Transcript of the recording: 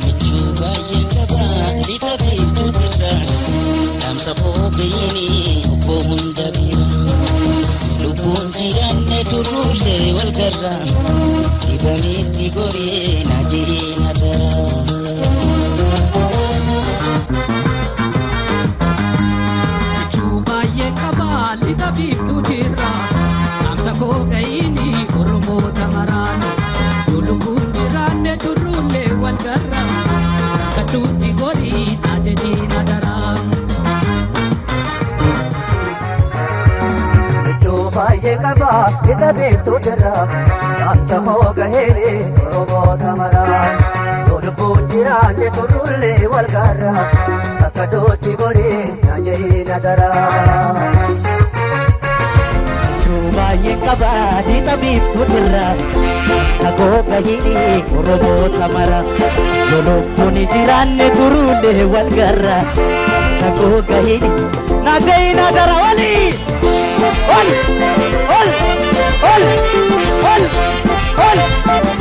Michuu baay'een qaba lixa biiftuutirra dhaamsa koo gahini obbo hunda bira. Lubbuun jiraanne turruullee wal garra dhibameetti goree na jireenya dara. Michuu baay'ee qabaa lixa biiftuutirra dhaamsa koo ga'iini Oromoota maraan yoo lubbuun jiraanne turruullee wal garra rakkadhuutti gorii naajetiin adaraa. Michuu baay'ee qaba lixa biiftuutirra dhaamsa koo gaheeni Oromoota maraa. Yoo lubbuun jiraanne turullee wal garra akka dootti gorii na jehiin adaraa. Michuu baay'ee qaba lixa biiftuutirra sagoo gahini Oromoota mara. Yoo lubbuun jiraanne turuullee wal garra sagoo gahini na jehiin adara olii ol ol ol ol ol.